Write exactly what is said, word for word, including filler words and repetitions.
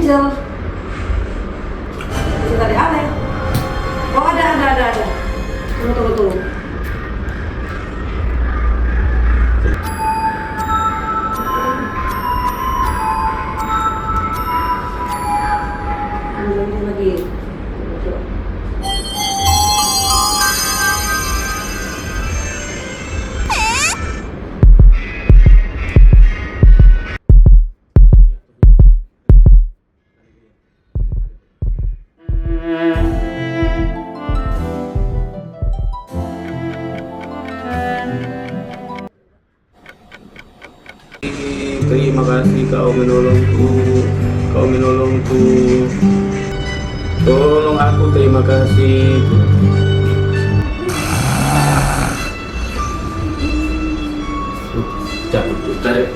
Angel. Angel tadi ale. Oh, ada, ada, ada, ada. Tunggu, tunggu, tunggu. Angel ini lagi. Terima kasih kau menolongku, kau menolongku. Tolong aku, terima kasih. Cabut, tarik.